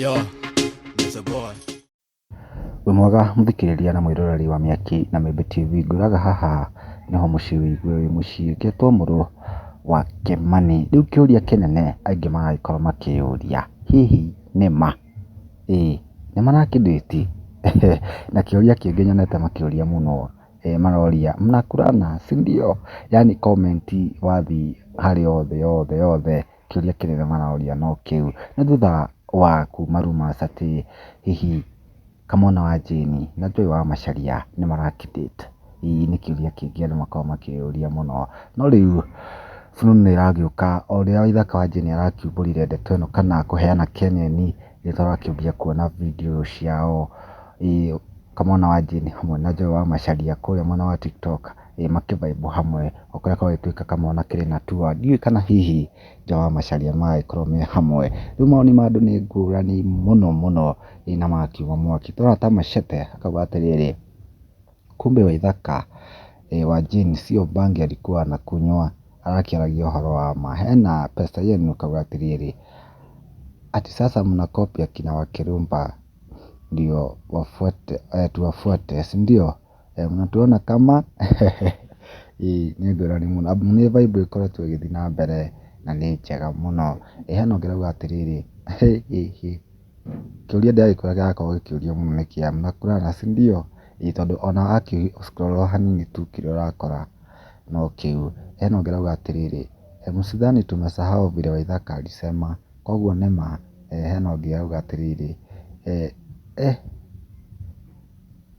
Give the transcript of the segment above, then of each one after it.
Yo, it's a boy. Wĩ mwega mũthikĩrĩria na mwĩroreri wa Mĩaki na Mĩmbi TV, ngwĩraga haha nĩho mũciĩ wĩigue wĩ mũciĩ, ngetwo Mũrũ wa Kĩmani. Rĩu kĩũria kĩnene aingĩ maragĩkorwo makĩyũria, hihi nĩ ma? Ĩĩ nĩ marakĩ date? Na kĩũria kĩngĩ nyonete makĩũria mũno maroria mnakulana si ndio? Yaani comment wathiĩ harĩ othe othe othe kĩũria kĩnene maroria no kĩu. Nĩ thutha wa kuma rumours atĩ hihi Kamwana wa Jane na Joy wa Macharia nĩ marakĩ date. Ĩĩ nĩ kĩũria kĩngĩ andũ makoragwo makĩyũria mũno. No rĩu fununu nĩ ĩragĩũka o ũrĩa Waithaka wa Jane arakiumbũrire ndeto ĩno kana kũheana kĩenyenyi, nĩ tũrakĩambia kuona video ciao, ĩĩ Kamwana wa Jane hamwe na Joy wa Macharia kũrĩa mwena wa TikTok, makĩ vibe hamwe o kũrĩa kũragĩtuĩka kamwana kĩrĩ na tour. Ndiũĩ kana hihi Joy wa Macharia magagĩkorwo me hamwe. Rĩu mawoni ma andũ nĩ ngũrani mũno mũno na magakiuma mwaki. Tũrona ta Machete akauga atĩrĩrĩ, kumbe Waithaka wa Jane sio bangi alikuwa anakunywa, arakĩaragia ũhoro wa ma. Hena Pesa Yenu akauga atĩrĩrĩ, ati sasa mnacopy akina Wakirumba ndio wafuate, tuwafuate si ndio? Mnatuona kama ĩĩ nĩ ngũrani mũno. Nĩ vibe ĩkoretwo ĩgĩthiĩ na mbere na nĩ njega mũno. Hena ũngĩ ũrauga atĩrĩrĩ, kĩũria ndĩragĩkora kĩrakorwo gĩkĩũrio mũno nĩ kĩa mnakulana si ndio? Ĩĩ tondũ ona wakĩ scroll hanini tu kĩrĩa ũrakora no kĩu. Hena ũngĩ ũrauga atĩrĩrĩ, msidhani tumesahau vile Waithaka alisema, koguo nĩ ma. Hena ũngĩ ũrauga atĩrĩrĩ,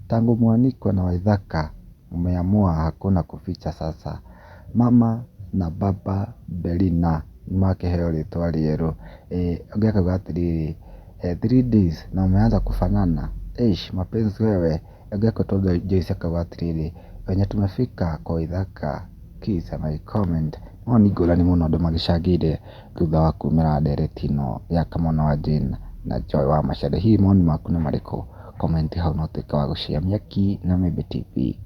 tangu mwanikwe na Waithaka mmeamua hakuna kuficha sasa, mama na baba Belina nĩmakĩheo rĩtwa rĩerũ. Ũngĩ akauga atĩrĩrĩ, 3 days na umeanza kufanana, eish mapenzi wewe. Ũngĩ agetwo Joyce akauga atĩrĩrĩ, venye tumefika kwa Waithaka please my comment. Mawoni ngũrani mũno andũ magĩcangĩire thutha wa kumĩra ndereti ĩno ya Kamwana wa Jane na Joy wa Macharia. Hihi mawoni maku nĩ marĩkũ? Comment hau na ũtuĩke wa gũshare. Mĩaki na Mĩmbi TV.